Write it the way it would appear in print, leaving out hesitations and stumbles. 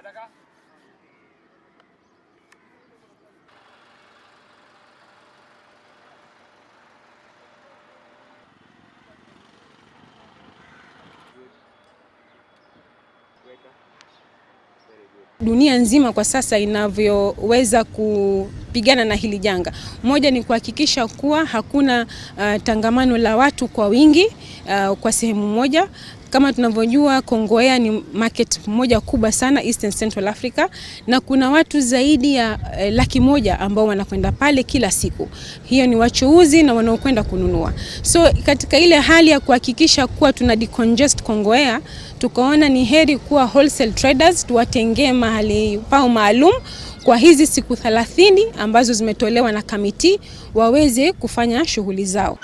Adaka. Dunia nzima kwa sasa inavyoweza kupigana na hili janga, moja ni kuhakikisha kuwa hakuna tangamano la watu kwa wingi kwa sehemu moja. Kama tunavyojua, Kongowea ni market moja kubwa sana Eastern Central Africa, na kuna watu zaidi ya 100,000 ambao wanakwenda pale kila siku. Hiyo ni wachuuzi na wanaokwenda kununua. So katika ile hali ya kuhakikisha kuwa tuna decongest Kongowea, tukaona ni heri kuwa wholesale traders tuwatengee mahali pao maalum kwa hizi siku 30 ambazo zimetolewa na kamiti waweze kufanya shughuli zao.